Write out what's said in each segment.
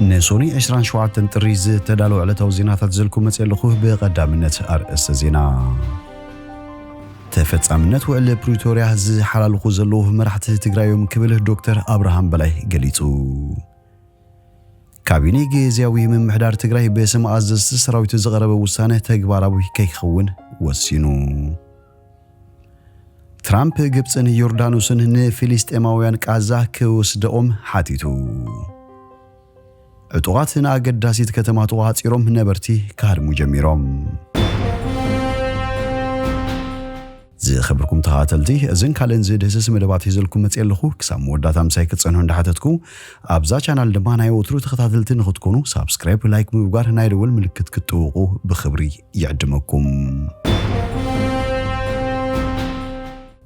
ንሶኒ ዕስራን ሸውዓተን ጥሪ ዝተዳለወ ዕለታዊ ዜናታት ዘልኩ መፅእ ኣለኹ። ብቐዳምነት ኣርእስተ ዜና። ተፈጻምነት ውዕል ፕሪቶርያ ዝሓላልኹ ዘለዉ መራሕቲ ትግራይ እዮም ክብል ዶክተር ኣብርሃም በላይ ገሊጹ። ካቢኔ ግዝያዊ ምምሕዳር ትግራይ ብስም ኣዘዝቲ ሰራዊት ዝቐረበ ውሳነ ተግባራዊ ከይኸውን ወሲኑ። ትራምፕ ግብፅን ዮርዳኖስን ንፊሊስጤማውያን ቃዛ ክወስደኦም ሓቲቱ። ዕጡቓት ንኣገዳሲት ከተማ ተቖጻጺሮም ነበርቲ ክሃድሙ ጀሚሮም። ዝኸበርኩም ተኸታተልቲ፣ እዝን ካልእን ዝድህስስ መደባት ሒዘልኩም መፅእ ኣለኹ። ክሳብ መወዳእታ ምሳይ ክትፀንሑ እንዳሓተትኩ፣ ኣብዛ ቻናል ድማ ናይ ወትሩ ተኸታተልቲ ንኽትኮኑ ሳብስክራይብ፣ ላይክ ምግባር፣ ናይ ደወል ምልክት ክትጥውቑ ብኽብሪ ይዕድመኩም።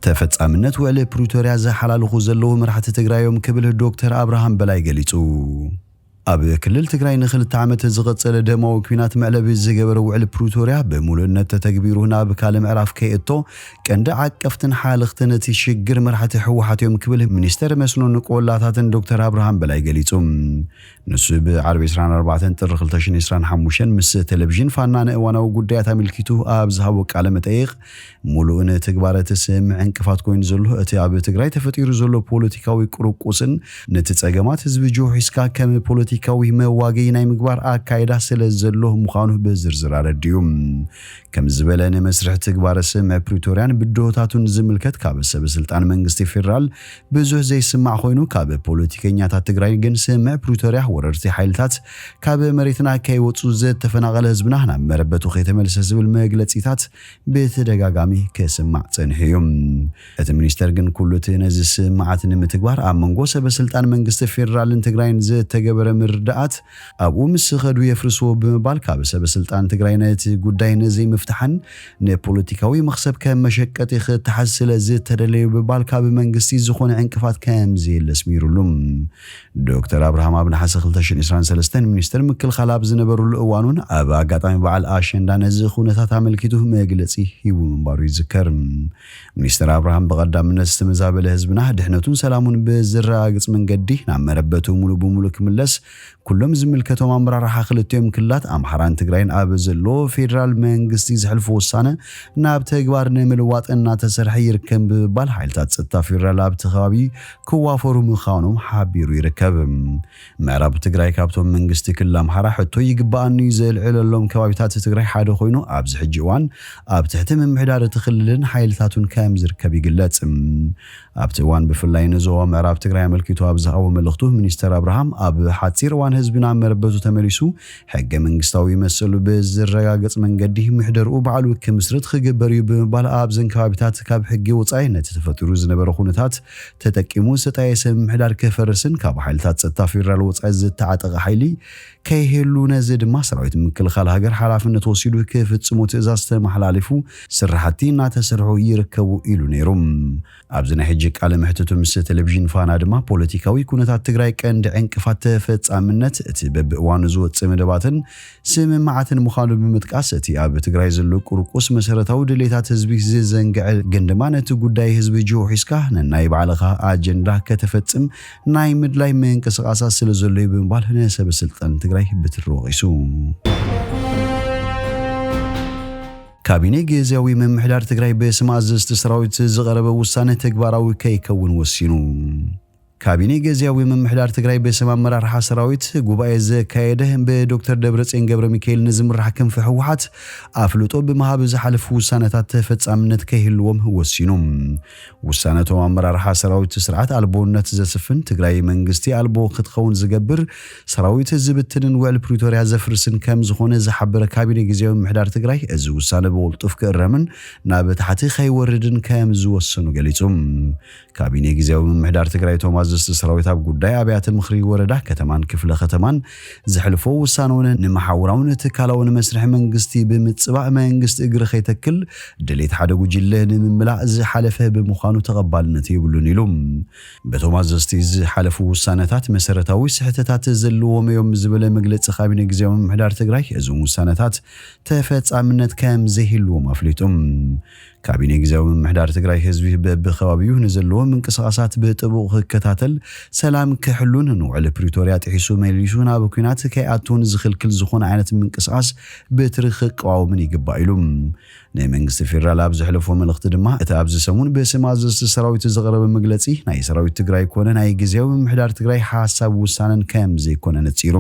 ተፈጻምነት ውዕል ፕሪቶርያ ዝሓላልኹ ዘለዉ መራሕቲ ትግራይ እዮም ክብል ዶክተር ኣብርሃም በላይ ገሊጹ። ኣብ ክልል ትግራይ ንኽልተ ዓመት ዝቐጸለ ደማዊ ኲናት መዕለቢ ዝገበረ ውዕል ፕሪቶርያ ብምሉእነት ተተግቢሩ ናብ ካልእ ምዕራፍ ከይእቶ ቀንዲ ዓቀፍትን ሓለኽትን እቲ ሽግር መራሕቲ ህወሓት እዮም ክብል ሚኒስተር መስኖን ቆላታትን ዶክተር ኣብርሃም በላይ ገሊጹ። ንሱ ብዓርቢ ዕስራን ኣርባዕተን ጥሪ ክልተ ሽሕን ዕስራን ሓሙሽተን ምስ ቴሌቪዥን ፋና ንእዋናዊ ጉዳያት ኣመልኪቱ ኣብ ዝሃቦ ቃለ መጠይቕ፣ ምሉእን ተግባር እቲ ስምምዕ ዕንቅፋት ኮይኑ ዘሎ እቲ ኣብ ትግራይ ተፈጢሩ ዘሎ ፖለቲካዊ ቁርቁስን ነቲ ጸገማት ህዝቢ ጆሂስካ ከም ፖለቲካዊ መዋገዪ ናይ ምግባር ኣካይዳ ስለ ዘሎ ምዃኑ ብዝርዝር ኣረዲኡ። ከም ዝበለ ንመስርሕ ትግባረ ስምምዕ ፕሪቶርያን ብድሆታቱን ዝምልከት ካብ ሰበ ስልጣን መንግስቲ ፌዴራል ብዙሕ ዘይስማዕ ኮይኑ፣ ካብ ፖለቲከኛታት ትግራይ ግን ስምምዕ ፕሪቶርያ ወረርቲ ሓይልታት ካብ መሬትና ከይወፁ፣ ዝተፈናቐለ ህዝብና ናብ መረበቱ ከይተመልሰ ዝብል መግለፂታት ብተደጋጋሚ ክስማዕ ጸኒሑ እዩ። እቲ ሚኒስተር ግን ኩሉ እቲ ነዚ ስምምዓት ንምትግባር ኣብ መንጎ ሰበ ስልጣን መንግስቲ ፌዴራልን ትግራይን ዝተገበረ ምርዳኣት ኣብኡ ምስ ኸዱ የፍርስዎ ብምባል ካብ ሰበ ስልጣን ትግራይ ነቲ ጉዳይ ንዘይምፍታሕን ንፖለቲካዊ መኽሰብ ከም መሸቀጢ ክተሓዝ ስለ ዝተደለዩ ብምባል ካብ መንግስቲ ዝኾነ ዕንቅፋት ከም ዘየለ ኣስሚሩሉ። ዶክተር ኣብርሃም ኣብ ነሓሰ ክልተ ሽሕን ዕስራን ሰለስተን ሚኒስተር ምክልኻል ኣብ ዝነበሩሉ እዋን እውን ኣብ ኣጋጣሚ በዓል ኣሸንዳ ነዚ ኩነታት ኣመልኪቱ መግለጺ ሂቡ ምንባሩ ይዝከር። ሚኒስተር ኣብርሃም ብቐዳምነት ዝተመዛበለ ህዝብና ድሕነቱን ሰላሙን ብዝረጋግጽ መንገዲ ናብ መረበቱ ሙሉ ብሙሉ ክምለስ ኩሎም ዝምልከቶም ኣመራርሓ ክልቲኦም ክልላት ኣምሓራን ትግራይን ኣብ ዘሎ ፌዴራል መንግስቲ ዘሕልፎ ውሳነ ናብ ተግባር ንምልዋጥ እናተሰርሐ ይርከብ ብምባል ሓይልታት ጸጥታ ፌዴራል ኣብቲ ከባቢ ክዋፈሩ ምዃኖም ሓቢሩ ይርከብ። ምዕራብ ትግራይ ካብቶም መንግስቲ ክልል ኣምሓራ ሕቶ ይግባኣኒ እዩ ዘልዕለሎም ከባቢታት ትግራይ ሓደ ኮይኑ ኣብዚ ሕጂ እዋን ኣብ ትሕቲ ምምሕዳር እቲ ክልልን ሓይልታቱን ከም ዝርከብ ይግለጽ። ኣብቲ እዋን ብፍላይ ንዞባ ምዕራብ ትግራይ ኣመልኪቱ ኣብ ዝሃቦ መልእኽቱ ሚኒስተር ኣብርሃም ኣብ ሓጺር እዋን ህዝብና መረበቱ ተመሊሱ ሕገ መንግስታዊ መሰሉ ብዝረጋገጽ መንገዲ ምሕደርኡ ባዕሉ ክምስርት ክግበር እዩ ብምባል ኣብዘን ከባቢታት ካብ ሕጊ ወጻኢ ነቲ ተፈጢሩ ዝነበረ ኩነታት ተጠቂሙ ዝተጣየሰ ምምሕዳር ክፈርስን ካብ ሓይልታት ጸጥታ ፌዴራል ወጻኢ ዝተዓጠቐ ሓይሊ ከይህሉ ነዚ ድማ ሰራዊት ምክልኻል ሃገር ሓላፍነት ወሲዱ ክፍጽሙ ትእዛዝ ተመሓላሊፉ ስራሕቲ እናተሰርሑ ይርከቡ ኢሉ ነይሩ። ኣብዚ ናይ ሕጂ ቃለ መሕትቱ ምስ ቴሌቪዥን ፋና ድማ ፖለቲካዊ ኩነታት ትግራይ ቀንዲ ዕንቅፋት ተፈጻምነት እቲ በብእዋኑ ዝወጽእ መደባትን ስምምዓትን ምዃኑ ብምጥቃስ እቲ ኣብ ትግራይ ዘሎ ቁርቁስ መሰረታዊ ድሌታት ህዝቢ ዝዘንግዐ ግን ድማ ነቲ ጉዳይ ህዝቢ ጅሆ ሒዝካ ነናይ ባዕልኻ ኣጀንዳ ከተፈጽም ናይ ምድላይ ምንቅስቃሳት ስለ ዘሎ እዩ ብምባል ንሰበ ስልጣን ትግራይ ብትሪ ወቒሱ። ካቢኔ ግዝያዊ ምምሕዳር ትግራይ ብስም ኣዘዝቲ ሰራዊት ዝቐረበ ውሳነ ተግባራዊ ከይከውን ወሲኑ። ካቢኔ ግዝያዊ ምምሕዳር ትግራይ ብስም ኣመራርሓ ሰራዊት ጉባኤ ዘካየደ ብዶክተር ደብረጽዮን ገብረ ሚካኤል ንዝምራሕ ክንፊ ህወሓት ኣፍልጦ ብምሃብ ዝሓለፉ ውሳነታት ተፈጻምነት ከይህልዎም ወሲኑ። ውሳነቶም ኣመራርሓ ሰራዊት ስርዓት ኣልቦነት ዘስፍን ትግራይ መንግስቲ ኣልቦ ክትኸውን ዝገብር ሰራዊት ዝብትንን ውዕል ፕሪቶርያ ዘፍርስን ከም ዝኾነ ዝሓበረ ካቢኔ ግዝያዊ ምምሕዳር ትግራይ እዚ ውሳነ ብቕልጡፍ ክእረምን ናብ ታሕቲ ከይወርድን ከም ዝወሰኑ ገሊጹ። ካቢኔ ግዝያዊ ምምሕዳር ትግራይ እቶም ኣዘዝቲ ሰራዊት ኣብ ጉዳይ ኣብያተ ምኽሪ ወረዳ፣ ከተማን ክፍለ ከተማን ዘሕልፎ ውሳነ እውን ንመሓውራውን ትካላውን መስርሒ መንግስቲ ብምጽባእ መንግስቲ እግሪ ከይተክል ድሌት ሓደ ጉጅለ ንምምላእ ዝሓለፈ ብምዃኑ ተቐባልነት የብሉን ኢሉ። በቶም ኣዘዝቲ ዝሓለፉ ውሳነታት መሰረታዊ ስሕተታት ዘለዎም እዮም ዝበለ መግለፂ ካቢኔ ግዝያዊ ምምሕዳር ትግራይ እዞም ውሳነታት ተፈጻምነት ከም ዘይህልዎም ኣፍሊጡ። ካቢኔ ግዜያዊ ምምሕዳር ትግራይ ህዝቢ በብከባቢኡ ንዘለዎ ምንቅስቓሳት ብጥቡቕ ክከታተል፣ ሰላም ክሕሉን ንውዕል ፕሪቶርያ ጥሒሱ መሊሱ ናብ ኲናት ከይኣቱን ዝኽልክል ዝኾነ ዓይነት ምንቅስቓስ ብትሪ ክቃወምን ይግባእ ኢሉ። ንመንግስቲ ፌዴራል ኣብ ዘሕለፎ መልእኽቲ ድማ፣ እቲ ኣብዚ ሰሙን ብስም ኣዘዝቲ ሰራዊት ዝቐረበ መግለጺ ናይ ሰራዊት ትግራይ ኮነ ናይ ግዜያዊ ምምሕዳር ትግራይ ሓሳብ ውሳነን ከም ዘይኮነ ነጺሩ።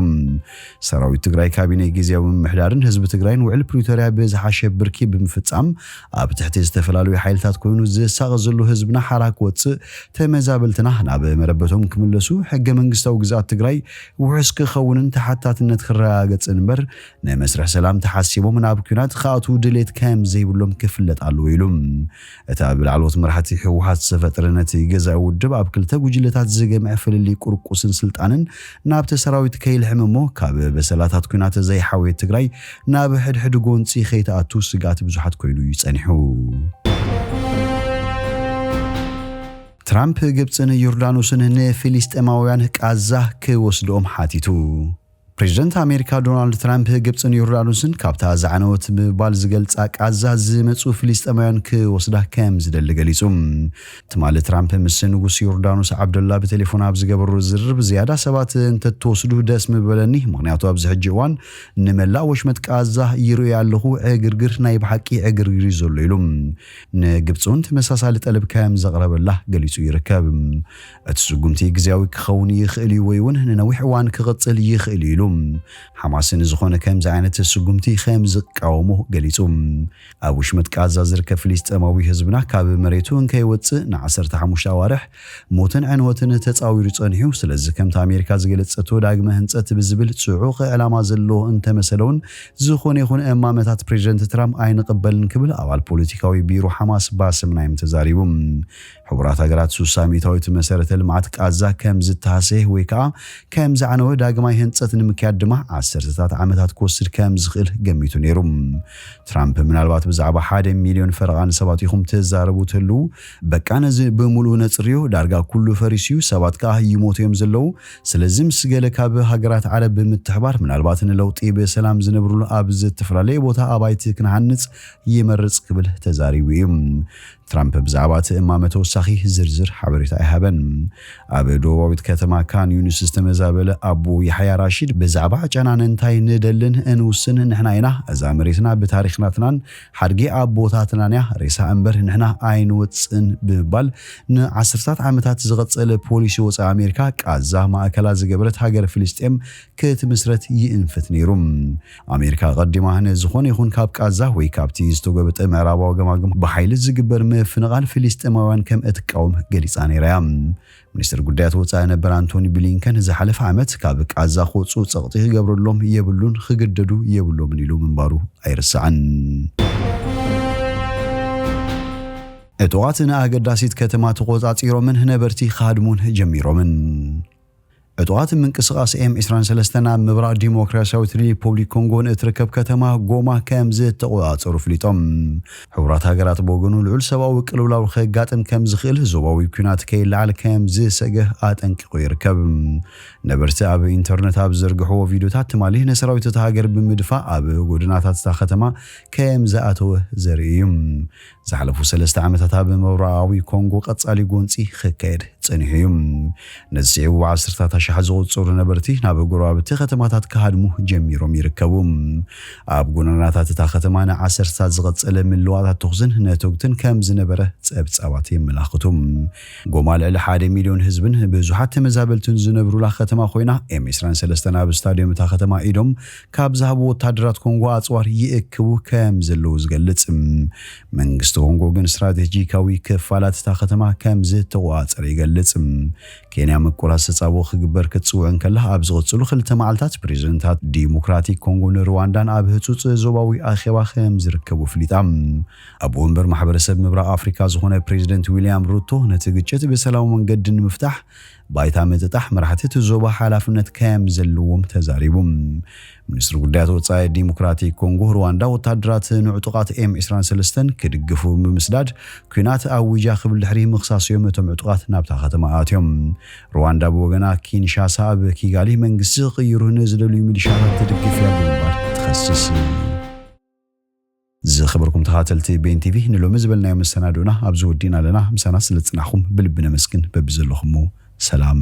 ሰራዊት ትግራይ ካቢኔ ግዜያዊ ምምሕዳርን ህዝቢ ትግራይን ውዕል ፕሪቶርያ ብዝሓሸ ብርኪ ብምፍጻም፣ ኣብ ትሕቲ ዝተፈላለዩ ሓይልታት ኮይኑ ዝሳቐ ዘሎ ህዝብና ሓራ ክወጽእ፣ ተመዛበልትና ናብ መረበቶም ክምለሱ፣ ሕገ መንግስታዊ ግዝኣት ትግራይ ውሑስ ክኸውንን ተሓታትነት ክረጋገጽን እምበር፣ ንመስርሕ ሰላም ተሓሲቦም ናብ ኲናት ክኣትዉ ድሌት ከም ዘይብሎም ክፍለጥ ኣለዎ ኢሉ። እቲ ኣብ ላዕለዎት መራሕቲ ህወሓት ዝተፈጥረ ነቲ ገዛኢ ውድብ ኣብ ክልተ ጉጅለታት ዝገምዐ ፍልልይ ቁርቁስን ስልጣንን ናብቲ ሰራዊት ከይልሕም እሞ፣ ካብ በሰላታት ኲናት ዘይሓወየት ትግራይ ናብ ሕድሕድ ጎንፂ ከይትኣቱ ስግኣት ብዙሓት ኮይኑ እዩ ጸኒሑ። ትራምፕ ግብፅን ዮርዳኖስን ንፊሊስጤማውያን ቃዛ ክወስድኦም ሓቲቱ። ፕሬዚደንት ኣሜሪካ ዶናልድ ትራምፕ ግብፅን ዮርዳኖስን ካብታ ዝዓነወት ብምባል ዝገልፃ ቃዛ ዝመፁ ፍልስጤማውያን ክወስዳ ከም ዝደሊ ገሊፁ። ትማሊ ትራምፕ ምስ ንጉስ ዮርዳኖስ ዓብደላ ብቴሌፎን ኣብ ዝገበሩ ዝርርብ፣ ዝያዳ ሰባት እንተትወስዱ ደስ ምበለኒ፣ ምኽንያቱ ኣብዚ ሕጂ እዋን ንመላእ ወሽመጥ ቃዛ ይርእዮ ኣለኹ፣ ዕግርግር ናይ ብሓቂ ዕግርግር እዩ ዘሎ ኢሉ። ንግብፂ እውን ተመሳሳሊ ጠለብ ከም ዘቕረበላ ገሊፁ ይርከብ። እቲ ስጉምቲ ግዜያዊ ክኸውን ይኽእል እዩ ወይ እውን ንነዊሕ እዋን ክቕጽል ይኽእል እዩ ኢሉ። ሓማስ ንዝኾነ ከምዚ ዓይነት ስጉምቲ ከም ዝቃወሞ ገሊጹ። ኣብ ውሽመጥ ቃዛ ዝርከብ ፍልስጤማዊ ህዝብና ካብ መሬቱ እንከይወጽእ ንዓሰርተ ሓሙሽተ ኣዋርሕ ሞትን ዕንወትን ተጻዊሩ ጸኒሑ። ስለዚ ከምቲ ኣሜሪካ ዝገለጸቶ ዳግመ ህንጸት ብዝብል ጽዑቕ ዕላማ ዘለዎ እንተመሰለ እውን ዝኾነ ይኹን እማመታት ፕሬዚደንት ትራምፕ ኣይንቕበልን ክብል ኣባል ፖለቲካዊ ቢሮ ሓማስ ባስም ናይም ተዛሪቡ። ሕቡራት ሃገራት ሱሳ ሚእታዊት መሰረተ ልምዓት ቃዛ ከም ዝተሃስየ ወይ ከዓ ከም ዝዓነወ ዳግማይ ህንፀት ንምክያድ ድማ ዓሰርተታት ዓመታት ክወስድ ከም ዝኽእል ገሚቱ ነይሩ። ትራምፕ ምናልባት ብዛዕባ ሓደ ሚልዮን ፈረቓ ንሰባት ኢኹም ትዛረቡ ትህልዉ፣ በቃ ነዚ ብምሉኡ ነፅርዮ፣ ዳርጋ ኩሉ ፈሪስዩ፣ ሰባት ከዓ ይሞቱ እዮም ዘለዉ። ስለዚ ምስ ገለ ካብ ሃገራት ዓረብ ብምትሕባር ምናልባት ንለውጢ ብሰላም ዝነብርሉ ኣብ ዝተፈላለየ ቦታ ኣባይቲ ክንሃንፅ ይመርፅ ክብል ተዛሪቡ እዩ። ትራምፕ ብዛዕባ እቲ እማመ ተወሳኺ ዝርዝር ሓበሬታ ኣይሃበን። ኣብ ደቡባዊት ከተማ ካን ዩኒስ ዝተመዛበለ ኣቦ ያሕያ ራሺድ ብዛዕባ ጨናን እንታይ ንደልን እንውስን ንሕና ኢና፣ እዛ መሬትና ብታሪኽ ናትናን ሓድጊ ኣቦታትናን እያ፣ ሬሳ እምበር ንሕና ኣይንወጽእን ብምባል ንዓሰርታት ዓመታት ዝቐጸለ ፖሊሲ ወጻኢ ኣሜሪካ ቃዛ ማእከላ ዝገበረት ሃገር ፍልስጤም ክትምስረት ይእንፍት ነይሩ። ኣሜሪካ ኣቐዲማ ንዝኾነ ይኹን ካብ ቃዛ ወይ ካብቲ ዝተጎበጠ ምዕራባዊ ገማግም ብሓይሊ ዝግበር ምፍንቓል ፍልስጤማውያን ከም እትቃወም ገሊጻ ነይራ እያ። ሚኒስትር ጉዳያት ወጻኢ ነበር ኣንቶኒ ብሊንከን ዝሓለፈ ዓመት ካብ ቃዛ ክወጹ ጸቕጢ ክገብረሎም የብሉን፣ ክግደዱ የብሎምን ኢሉ ምንባሩ ኣይርሳዕን። ዕጡቓት ንኣገዳሲት ከተማ ተቖጻጺሮምን ነበርቲ ክሃድሙን ጀሚሮምን። ዕጡቓት ምንቅስቓስ ኤም ዕስራን ሰለስተን ኣብ ምብራቕ ዲሞክራሲያዊት ሪፖብሊክ ኮንጎ ንእትርከብ ከተማ ጎማ ከም ዝተቖጻጸሩ ፍሊጦም። ሕቡራት ሃገራት ብወገኑ ልዑል ሰብኣዊ ቅልውላው ከጋጥም ከም ዝኽእል፣ ዞባዊ ኲናት ከይለዓል ከም ዝሰገ ኣጠንቂቑ ይርከብ። ነበርቲ ኣብ ኢንተርነት ኣብ ዝዘርግሕዎ ቪድዮታት ትማሊ ንሰራዊት እታ ሃገር ብምድፋእ ኣብ ጎደናታት እታ ከተማ ከም ዝኣተወ ዘርኢ እዩ። ዝሓለፉ ሰለስተ ዓመታት ኣብ ምብራቓዊ ኮንጎ ቀጻሊ ጎንጺ ክካየድ ጸኒሑ እዩ። ነዚ ስዒቡ ዓሰርታት ኣሽሓት ዝቑጸሩ ነበርቲ ናብ ጎረባብቲ ከተማታት ክሃድሙ ጀሚሮም ይርከቡ። ኣብ ጎደናታት እታ ከተማ ንዓሰርታት ዝቐጸለ ምልዋጣት ተኹስን ነተጉትን ከም ዝነበረ ጸብጻባት የመላኽቱ። ጎማ ልዕሊ ሓደ ሚልዮን ህዝብን ብዙሓት ተመዛበልትን ዝነብሩላ ከተማ ኮይና፣ ኤም ዕስራን ሰለስተን ኣብ ስታድዮም እታ ከተማ ኢዶም ካብ ዝሃቡ ወታደራት ኮንጎ ኣጽዋር ይእክቡ ከም ዘለዉ ዝገልጽ። መንግስቲ ኮንጎ ግን ስትራቴጂካዊ ክፋላት እታ ከተማ ከም ዝተቆጻጸረ ይገልጽ። ኬንያ ምቁራጽ ተጻብኦ ክግበር ክትጽውዕ እንከላ፣ ኣብ ዝቕጽሉ ክልተ መዓልታት ፕሬዚደንታት ዲሞክራቲክ ኮንጎን ሩዋንዳን ኣብ ህጹጽ ዞባዊ ኣኼባ ከም ዝርከቡ ፍሊጣ። ኣብ ወንበር ማሕበረሰብ ምብራቕ ኣፍሪካ ዝኾነ ፕሬዚደንት ዊልያም ሩቶ፣ ነቲ ግጭት ብሰላማዊ መንገዲ ንምፍታሕ ባይታ ምጥጣሕ መራሕቲ እቲ ዞባ ሓላፍነት ከም ዘለዎም ተዛሪቡ። ሚኒስትሪ ጉዳያት ወጻኢ ዲሞክራቲክ ኮንጎ፣ ሩዋንዳ ወታደራት ንዕጡቓት ኤም ዕስራን ሰለስተን ክድግፉ ብምስዳድ ኲናት ኣዊጃ ክብል ድሕሪ ምኽሳስዮም፣ እቶም ዕጡቓት ናብታ ከተማ ኣትዮም። ሩዋንዳ ብወገና፣ ኪንሻሳ ኣብ ኪጋሊ መንግስቲ ክቕይሩ ንዝደልዩ ሚሊሻታት ትድግፍ እያ ብምባል ትኸስስ። ዝኸበርኩም ተኸታተልቲ ቤን ቲቪ፣ ንሎሚ ዝበልናዮ መሰናዶና ኣብዚ ወዲእና ኣለና። ምሳና ስለ ዝጽናሕኩም ብልቢ ነመስግን። በብዘለኹሞ ሰላም።